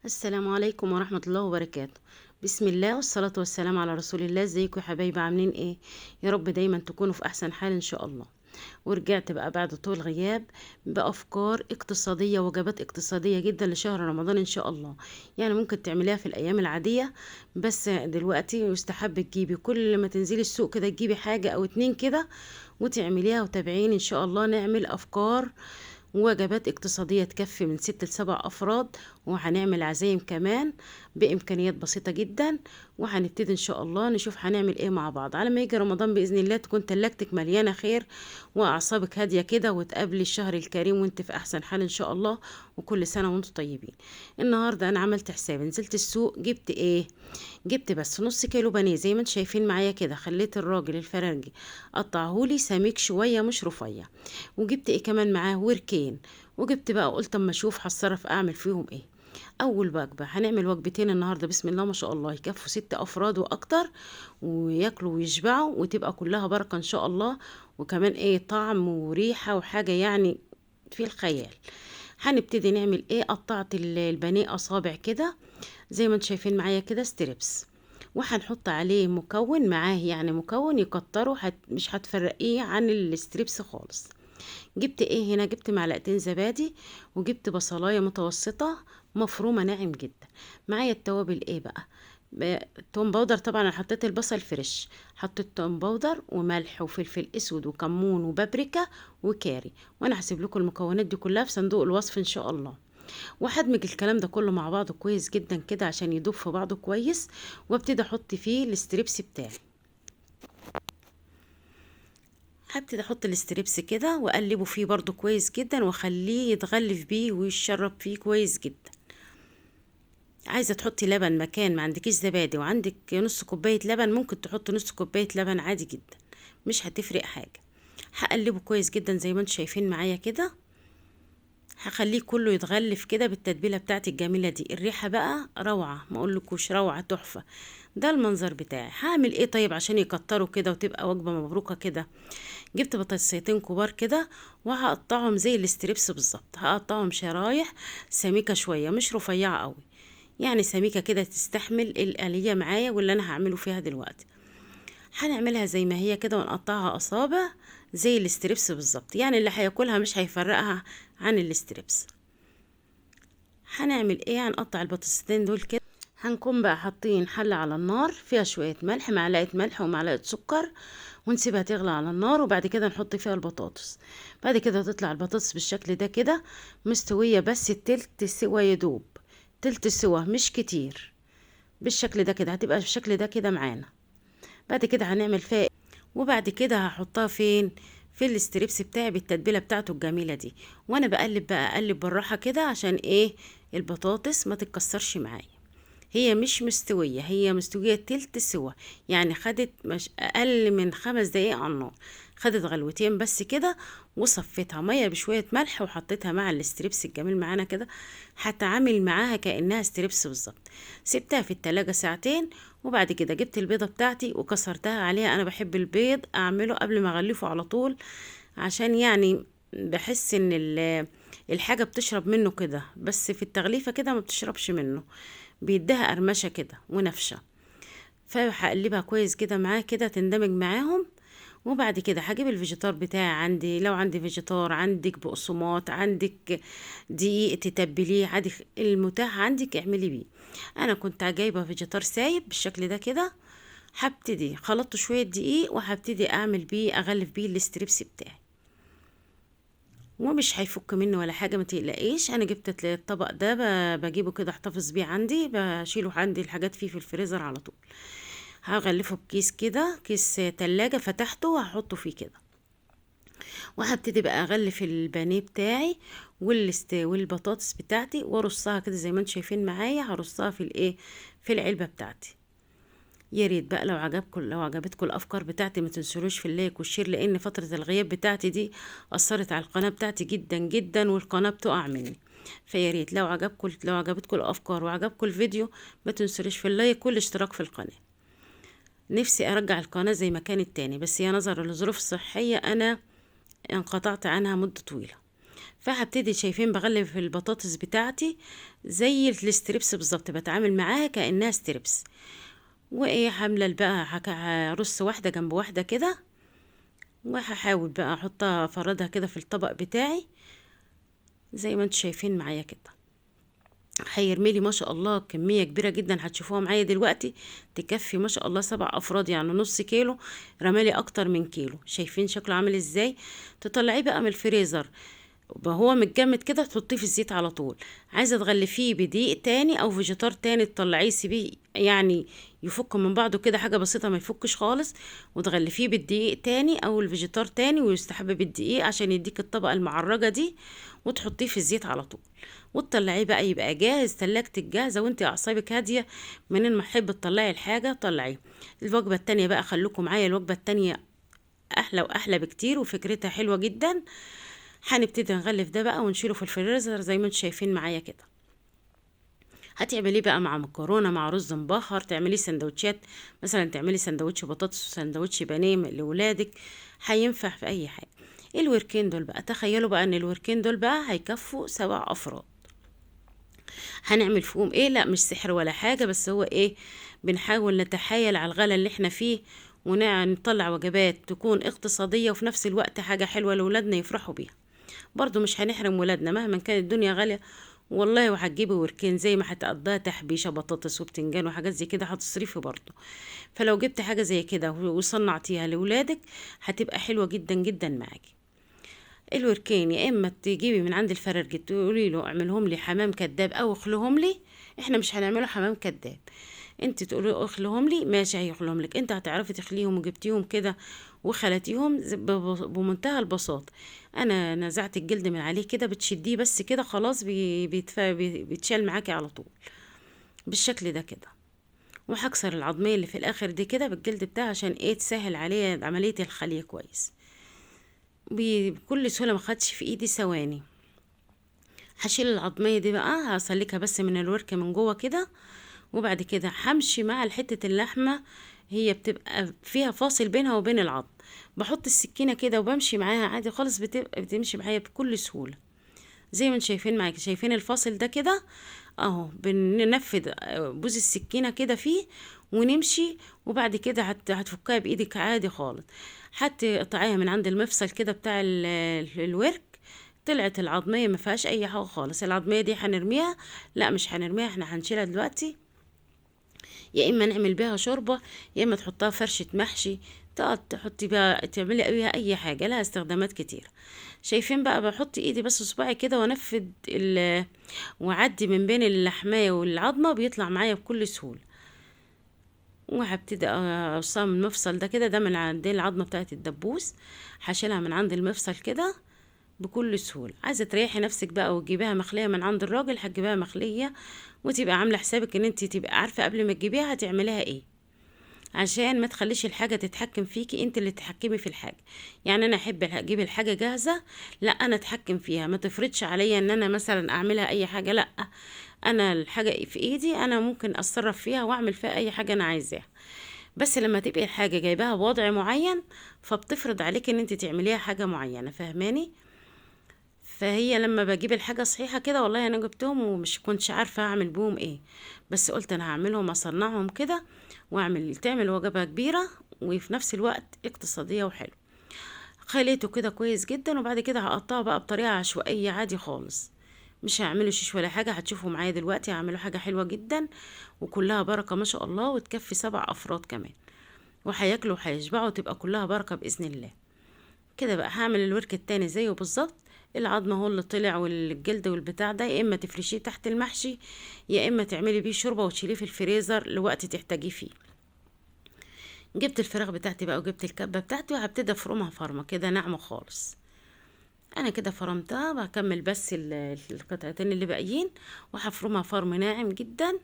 السلام عليكم ورحمة الله وبركاته. بسم الله والصلاة والسلام على رسول الله. ازيكم يا حبايبي، عاملين ايه؟ يا رب دايما تكونوا في احسن حال ان شاء الله. ورجعت بقى بعد طول غياب بافكار اقتصادية وجبات اقتصادية جدا لشهر رمضان ان شاء الله. يعني ممكن تعمليها في الايام العادية، بس دلوقتي يستحب تجيبي كل ما تنزلي السوق كده تجيبي حاجة او اتنين كده وتعمليها وتابعين ان شاء الله. نعمل افكار ووجبات اقتصادية تكفي من 6 ل7 أفراد، وهنعمل عزايم كمان بإمكانيات بسيطة جدا. وهنبتدي إن شاء الله نشوف هنعمل إيه مع بعض على ما يجي رمضان بإذن الله. تكون تلاجتك مليانة خير وأعصابك هادية كده، وتقابلي الشهر الكريم وانت في أحسن حال إن شاء الله، وكل سنة وانتم طيبين. النهاردة أنا عملت حسابي، نزلت السوق جبت إيه؟ جبت بس نص كيلو بانيه زي ما انتم شايفين معايا كده، خليت الراجل الفرنجي قطعهولي سميك شوية مش رفيع. وجبت إيه كمان معاه؟ وركين. وجبت بقى قلت اما اشوف هتصرف اعمل فيهم ايه. اول وجبة هنعمل وجبتين النهارده بسم الله ما شاء الله، يكفوا 6 افراد واكتر، وياكلوا ويشبعوا وتبقى كلها بركة ان شاء الله، وكمان ايه طعم وريحه وحاجه يعني في الخيال. هنبتدي نعمل ايه؟ قطعت البانيه اصابع كده زي ما انتم شايفين معايا كده strips، وهنحط عليه مكون معاه، يعني مكون يكتره مش هتفرقيه عن ال strips خالص. جبت ايه هنا؟ جبت معلقتين زبادي، وجبت بصلايه متوسطه مفرومه ناعم جدا. معايا التوابل ايه بقى؟ توم powder، طبعا انا حطيت البصل fresh، حطيت توم powder وملح وفلفل اسود وكمون وبابريكا وكاري، وانا هسيب لكم المكونات دي كلها في صندوق الوصف ان شاء الله. وهدمج الكلام ده كله مع بعضه كويس جدا كده عشان يدوب في بعضه كويس، وابتدي احط فيه ال strips بتاعي. هبتدي احط ال strips كده واقلبه فيه برضو كويس جدا، واخليه يتغلف بيه ويتشرب فيه كويس جدا. عايزه تحطي لبن مكان ما عندكيش زبادي وعندك نص كوباية لبن، ممكن تحطي نص كوباية لبن عادي جدا، مش هتفرق حاجة. هقلبه كويس جدا زي ما انتم شايفين معايا كده، هخليه كله يتغلف كده بالتتبيله بتاعتي الجميلة دي. الريحة بقى روعه، ما اقولكوش روعه تحفة. ده المنظر بتاعي. هعمل ايه طيب عشان يكتروا كده وتبقى وجبة مبروكه كده؟ جبت بطاطسيتين كبار كده وهقطعهم زي ال strips بالظبط، هقطعهم شرايح سميكة شوية مش رفيعة قوي، يعني سميكة كده تستحمل الآلية معايا واللي انا هعمله فيها دلوقتي. هنعملها زي ما هي كده ونقطعها اصابع زي ال strips بالظبط، يعني اللي هياكلها مش هيفرقها عن ال strips. هنعمل ايه؟ هنقطع البطاطستين دول كده. هنكون بقى حاطين حله على النار فيها شوية ملح، معلقه ملح ومعلقة سكر، ونسيبها تغلى على النار، وبعد كده نحط فيها البطاطس. بعد كده تطلع البطاطس بالشكل ده كده مستوية، بس تلت سوا يدوب، تلت سوا مش كتير، بالشكل ده كده هتبقى بالشكل ده كده معانا. بعد كده هنعمل فيها، وبعد كده هحطها فين؟ في ال strips بتاعي بالتتبيله بتاعته الجميلة دي. وانا بقلب بقى، اقلب بالراحة كده عشان ايه؟ البطاطس ما تتكسرش معايا. هي مش مستوية، هي مستوية تلت سوا، يعني خدت مش اقل من 5 دقايق على النار، خدت غلوتين بس كده، وصفيتها مية بشوية ملح وحطيتها مع ال strips الجميل معانا كده. هتعامل معاها كانها strips بالظبط. سبتها في التلاجة ساعتين، وبعد كده جبت البيضة بتاعتي وكسرتها عليها. انا بحب البيض اعمله قبل ما اغلفه على طول، عشان يعني بحس ان الحاجة بتشرب منه كده، بس في التغليفه كده ما بتشربش منه، بيديها قرمشه كده ونفشه. فهقلبها كويس كده معاه كده تندمج معاهم. وبعد كده هجيب الفيجيتار بتاعي، عندي لو عندي فيجيتار، عندك بقسماط، عندك دقيق تتبليه عادي، المتاح عندك اعملي بيه. انا كنت جايبه فيجيتار سايب بالشكل ده كده، هبتدي خلطته شوية دقيق وهبتدي اعمل بيه، اغلف بيه ال strips بتاعي، ومش هيفك منه ولا حاجة ما تقلقيش. انا جبت الطبق ده بجيبه كده احتفظ بيه عندي، بشيله عندي الحاجات فيه في الفريزر على طول. هغلفه بكيس كده، كيس تلاجة فتحته وهحطه فيه كده. وهبتدي بقى اغلف البانيه بتاعي والبطاطس بتاعتي، وارصها كده زي ما انتم شايفين معايا. هرصها في الايه؟ في العلبة بتاعتي. يا ريت بقى لو عجبتكم الافكار بتاعتي ما تنسولوش في ال like وال share، لان فترة الغياب بتاعتي دي اثرت على القناة بتاعتي جدا جدا، والقناة بتقع مني. فيا ريت لو عجبتكم الافكار وعجبكم الفيديو ما تنسولوش في ال like والاشتراك في القناة. نفسي ارجع القناة زي ما كانت تاني، بس يا نظرا لظروف صحية انا انقطعت عنها مده طويلة. فهبتدي شايفين بغلف البطاطس بتاعتي زي ال strips بالظبط، بتعامل معاها كأنها strips. وايه حامله بقى هرص واحدة جنب واحدة كده، وهحاول بقى احطها افردها كده في الطبق بتاعي زي ما انتم شايفين معايا كده. هيرميلي ما شاء الله كمية كبيرة جدا، هتشوفوها معايا دلوقتي، تكفي ما شاء الله 7 افراد، يعني نص كيلو، رمالي اكتر من كيلو. شايفين شكله عامل ازاي؟ تطلعيه بقى من الفريزر وهو متجمد كده، تحطيه في الزيت على طول. عايزه تغلفيه بدقيق تاني او فيجيتار تاني، تطلعيه سيبيه يعني يفك من بعضه كده، حاجة بسيطة ما يفكش خالص، وتغلفيه بالدقيق تاني او الفيجيتار تاني، ويستحب بالدقيق عشان يديك الطبقة المعرجه دي، وتحطيه في الزيت على طول وتطلعيه بقى يبقى جاهز. تلاجتك جاهزة وانت اعصابك هادية، منين ما تحب تطلعي الحاجة طلعيها. الوجبة التانية بقى خلوكم معايا، الوجبة التانية احلى واحلى بكتير وفكرتها حلوة جدا. هنبتدي نغلف ده بقى ونشيله في الفريزر زي ما انتم شايفين معايا كده. هتعمليه بقى مع مكرونه، مع رز مبخر، تعمليه سندوتشات مثلا، تعملي سندوتش بطاطس وسندوتش بانيه لولادك، هينفع في اي حاجة. الوركين دول بقى تخيلوا بقى ان الوركين دول بقى هيكفوا 7 افراد. هنعمل فيهم ايه؟ لا مش سحر ولا حاجة، بس هو ايه، بنحاول نتحايل على الغلا اللي احنا فيه ونطلع وجبات تكون اقتصادية وفي نفس الوقت حاجة حلوة لولادنا يفرحوا بيها. برضو مش هنحرم ولادنا مهما كانت الدنيا غالية والله. وهتجيبي وركين زي ما هتقضيها تحبيشه بطاطس وبتنجان وحاجات زي كده هتصرفي برضو. فلو جبت حاجة زي كده وصنعتيها لولادك هتبقى حلوة جدا جدا معاكي. الوركين يا اما تجيبي من عند الفرارجي تقولي له اعملهم لي حمام كداب او اخلهم لي، احنا مش هنعمله حمام كداب، انت تقولي له اخلهم لي، ماشي هيخلهم لك، انت هتعرفي تخليهم وجبتيهم كده وخلتيهم بمنتهى البساطة. انا نزعت الجلد من عليه كده، بتشديه بس كده خلاص بيتشال معاكي على طول بالشكل ده كده. وهكسر العظميه اللي في الاخر دي كده بالجلد بتاعها عشان ايه، تسهل عليا عملية الخلية كويس بكل سهولة، ما خدش في ايدي ثواني. هشيل العظميه دي بقى، هسلكها بس من الورك من جوه كده، وبعد كده همشي مع حتة اللحمة، هي بتبقى فيها فاصل بينها وبين العظم، بحط السكينة كده وبمشي معاها عادي خالص، بتبقى بتمشي معايا بكل سهولة زي ما انتم شايفين معايا. شايفين الفاصل ده كده اهو، بننفذ بوز السكينة كده فيه ونمشي، وبعد كده هتفكها بايدك عادي خالص. هتقطعيها من عند المفصل كده بتاع الورك، طلعت العظميه ما فيهاش اي حاجة خالص. العظميه دي هنرميها؟ لا مش هنرميها، احنا هنشيلها دلوقتي، يا اما نعمل بيها شوربة، يا اما تحطها فرشه محشي، تحطي بيها تعملي بيها اي حاجة، لها استخدامات كتير. شايفين بقى بحط ايدي بس صباعي كده وانفذ واعدي من بين اللحميه والعظمة، بيطلع معايا بكل سهولة. وهبتدي اقصها من المفصل ده كده، ده من عند العظمة بتاعت الدبوس، هشيلها من عند المفصل كده بكل سهولة. عايزه تريحي نفسك بقى وتجيبيها مخليه من عند الراجل، هتجيبيها مخليه وتبقى عامله حسابك ان انت تبقى عارفه قبل ما تجيبيها هتعمليها ايه، عشان ما تخليش الحاجة تتحكم فيكي، انت اللي تتحكمي في الحاجة. يعني انا احب اجيب الحاجة جاهزة، لا انا اتحكم فيها، ما تفرضش عليا ان انا مثلا اعملها اي حاجة، لا انا الحاجة في ايدي، انا ممكن اتصرف فيها واعمل فيها اي حاجة انا عايزاها. بس لما تبقي الحاجة جايباها بوضع معين فبتفرض عليك ان انت تعمليها حاجة معينة، فاهماني؟ فهي لما بجيب الحاجة صحيحة كده، والله انا جبتهم ومش كنتش عارفة اعمل بيهم ايه، بس قلت انا هعملهم اصنعهم كده واعمل تعمل وجبة كبيرة وفي نفس الوقت اقتصادية وحلو. خليته كده كويس جدا، وبعد كده هقطعه بقى بطريقة عشوائية عادي خالص، مش هعمله شيش ولا حاجة، هتشوفوا معايا دلوقتي هعمله حاجة حلوة جدا وكلها بركة ما شاء الله، وتكفي 7 افراد كمان، وهياكلوا وهيشبعوا وتبقى كلها بركة بإذن الله. كده بقى هعمل الورك التاني زيه بالظبط، العظم هو اللي طلع والجلد والبتاع ده، يا اما تفرشيه تحت المحشي يا اما تعملي بيه شوربة وتشيليه في الفريزر لوقت تحتاجيه فيه. جبت الفراخ بتاعتي بقى وجبت الكبه بتاعتي، وهبتدي افرمها فرمه كده ناعمة خالص. انا كده فرمتها، بكمل بس القطعتين اللي باقيين وهفرمها فرم ناعم جدا،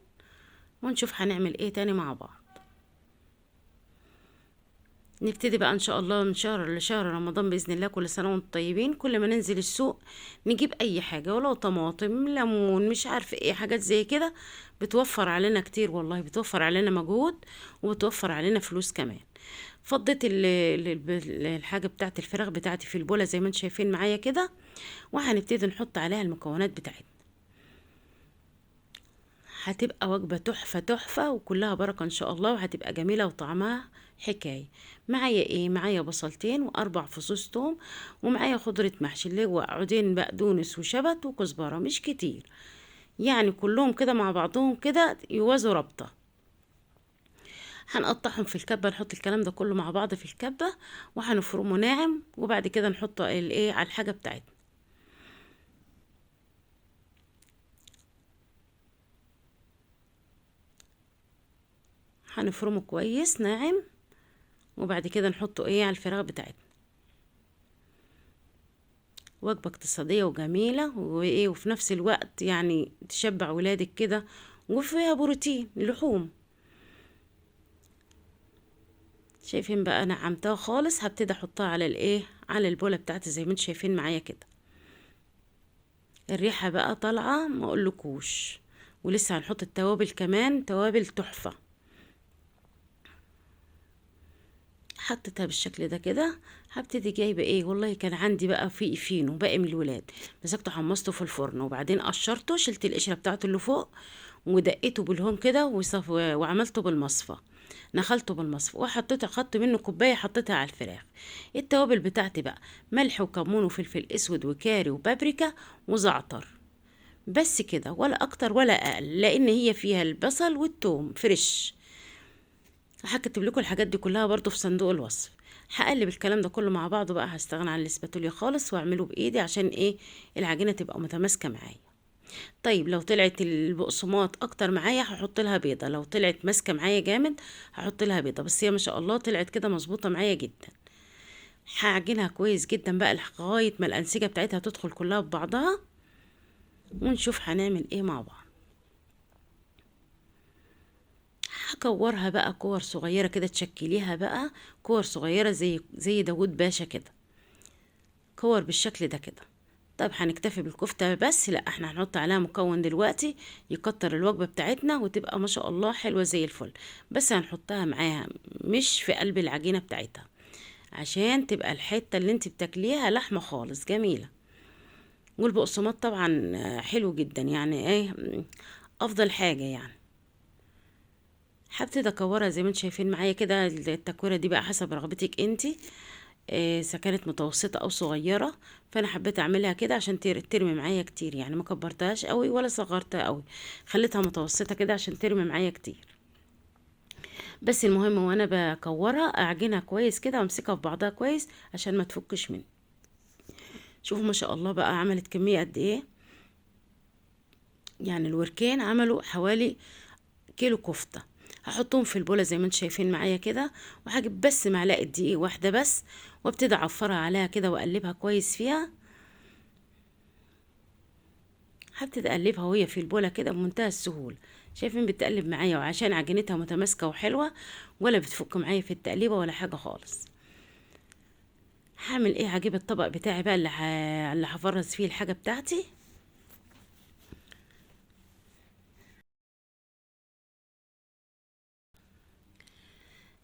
ونشوف هنعمل ايه تاني مع بعض. نبتدي بقى ان شاء الله من شهر لشهر رمضان باذن الله. كل سنة وانتم طيبين. كل ما ننزل السوق نجيب اي حاجة، ولو طماطم، ليمون، مش عارف ايه، حاجات زي كده، بتوفر علينا كتير والله، بتوفر علينا مجهود وبتوفر علينا فلوس كمان. فضيت الحاجة بتاعت الفراخ بتاعتي في البوله زي ما انتم شايفين معايا كده، وهنبتدي نحط عليها المكونات بتاعتنا. هتبقى وجبة تحفة تحفة وكلها بركة ان شاء الله، وهتبقى جميلة وطعمها حكاية. معايا ايه؟ معايا بصلتين واربع فصوص توم، ومعايا خضرة محشي اللي هو عودين بقدونس وشبت وكزبرة، مش كتير يعني، كلهم كده مع بعضهم كده يوازوا ربطة. هنقطعهم في الكبة، نحط الكلام ده كله مع بعض في الكبة، وهنفرمه ناعم، وبعد كده نحطه الايه على الحاجة بتاعتنا. هنفرمه كويس ناعم، وبعد كده نحطه ايه على الفراخ بتاعتنا. وجبة اقتصادية وجميلة وايه، وفي نفس الوقت يعني تشبع ولادك كده، وفيها بروتين لحوم. شايفين بقى نعمتها خالص. هبتدي احطها على الايه، على البولة بتاعتي زي ما انتم شايفين معايا كده. الريحة بقى طالعة ما اقولكوش. ولسه هنحط التوابل كمان، توابل تحفة. حطيتها بالشكل ده كده. هبتدي جايبه ايه، والله كان عندي بقى في فينو باقي من الولاد، مسكته حمصته في الفرن، وبعدين قشرته، شلت القشرة بتاعته اللي فوق، ودقيته بالهون كده، وعملته بالمصفى، نخلته بالمصفى، وحطيته، خدت منه كوباية حطيتها على الفراخ. التوابل بتاعتي بقى ملح وكمون وفلفل اسود وكاري وبابريكا وزعتر، بس كده، ولا اكتر ولا اقل، لان هي فيها البصل والثوم fresh. هكتب لكم الحاجات دي كلها برضو في صندوق الوصف. هقلب الكلام ده كله مع بعضه بقى، هستغنى عن الاسباتوليا خالص واعمله بايدي عشان ايه العجينة تبقى متماسكة معايا. طيب لو طلعت البقسماط اكتر معايا هحط لها بيضة، لو طلعت ماسكه معايا جامد هحط لها بيضة، بس هي ما شاء الله طلعت كده مظبوطة معايا جدا. هعجنها كويس جدا بقى لغاية ما الانسجة بتاعتها تدخل كلها ببعضها، ونشوف هنعمل ايه مع بعض. هكورها بقى كور صغيرة كده، تشكليها بقى كور صغيرة زي داوود باشا كده، كور بالشكل ده كده. طيب هنكتفي بالكفته بس؟ لا، احنا هنحط عليها مكون دلوقتي يكتر الوجبة بتاعتنا وتبقى ما شاء الله حلوة زي الفل، بس هنحطها معاها مش في قلب العجينة بتاعتها، عشان تبقى الحتة اللي انت بتاكليها لحمه خالص جميلة. والبقسماط طبعا حلو جدا، يعني ايه افضل حاجة يعني. هبتدي اكورها زي ما انتم شايفين معايا كده. التكويره دي بقى حسب رغبتك انتي، اذا كانت متوسطه او صغيرة، فانا حبيت اعملها كده عشان ترمي معايا كتير، يعني ما كبرتهاش قوي ولا صغرتها قوي، خليتها متوسطه كده عشان ترمي معايا كتير. بس المهم وانا بكورها اعجنها كويس كده وامسكها في بعضها كويس عشان ما تفكش مني. شوفوا ما شاء الله بقى عملت كمية قد ايه، يعني الوركين عملوا حوالي كيلو كفته. هحطهم في البوله زي ما انتم شايفين معايا كده، وهجيب بس معلقه دقيق واحدة بس، وابتدي اعفرها عليها كده واقلبها كويس فيها. هبتدي اقلبها وهي في البوله كده بمنتهى السهولة، شايفين بتقلب معايا، وعشان عجينتها متماسكة وحلوه ولا بتفك معايا في التقليبه ولا حاجة خالص. هعمل ايه؟ هجيب الطبق بتاعي بقى اللي هفرز فيه الحاجة بتاعتي.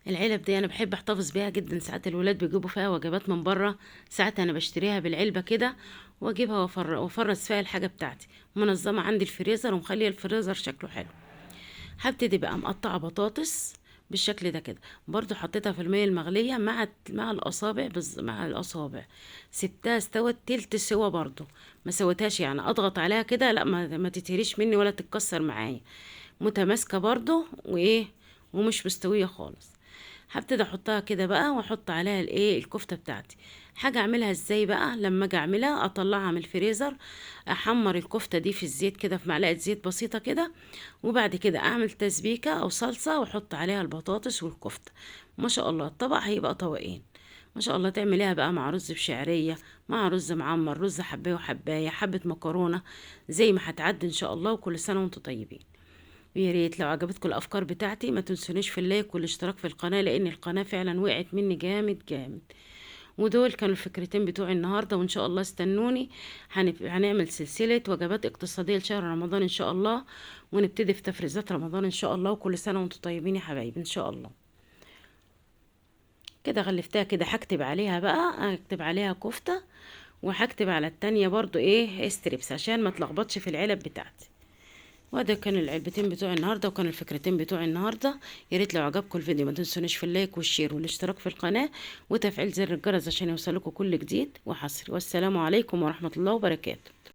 العلب دي انا بحب احتفظ بيها جدا، ساعات الولاد بيجيبوا فيها وجبات من بره، ساعات انا بشتريها بالعلبه كده واجيبها وافرز فيها الحاجة بتاعتي، منظمة عندي الفريزر ومخليه الفريزر شكله حلو. هبتدي بقى مقطعه بطاطس بالشكل ده كده، برضو حطيتها في المية المغليه مع الاصابع، مع الاصابع سبتها استوت تلت سوا، برضو ما سويتهاش يعني اضغط عليها كده لا، ما تتهريش مني ولا تتكسر معايا، متماسكة برضو وايه ومش مستوية خالص. هبتدي احطها كده بقى واحط عليها الايه الكفتة بتاعتي. حاجة اعملها ازاي بقى لما اجي اعملها؟ اطلعها من الفريزر، احمر الكفتة دي في الزيت كده، في معلقه زيت بسيطة كده، وبعد كده اعمل تسبيكه او صلصه واحط عليها البطاطس والكفته. ما شاء الله الطبق هيبقى طبقين ما شاء الله. تعمليها بقى مع رز بشعريه، مع رز معمر، رز حبايه وحبايه، حبه مكرونه، زي ما هتعدي ان شاء الله. وكل سنة وانتم طيبين. ويا ريت لو عجبتكم الافكار بتاعتي ما تنسونيش في ال like والاشتراك في القناة، لان القناة فعلا وقعت مني جامد جامد. ودول كانوا الفكرتين بتوعي النهارده، وان شاء الله استنوني، هنعمل سلسلة وجبات اقتصادية لشهر رمضان ان شاء الله، ونبتدي في تفريزات رمضان ان شاء الله. وكل سنة وانتم طيبين يا حبايبي ان شاء الله. كده غلفتها كده، هكتب عليها بقى، هكتب عليها كفته، وهكتب على التانية برضو ايه strips عشان ما تلخبطش في العلب بتاعتي. وده كان العلبتين بتوع النهارده، وكان الفكرتين بتوع النهارده. يا ريت لو عجبكم الفيديو ما تنسونيش في ال like وال share والاشتراك في القناة وتفعيل زر الجرس عشان يوصلكم كل جديد وحصري. والسلام عليكم ورحمة الله وبركاته.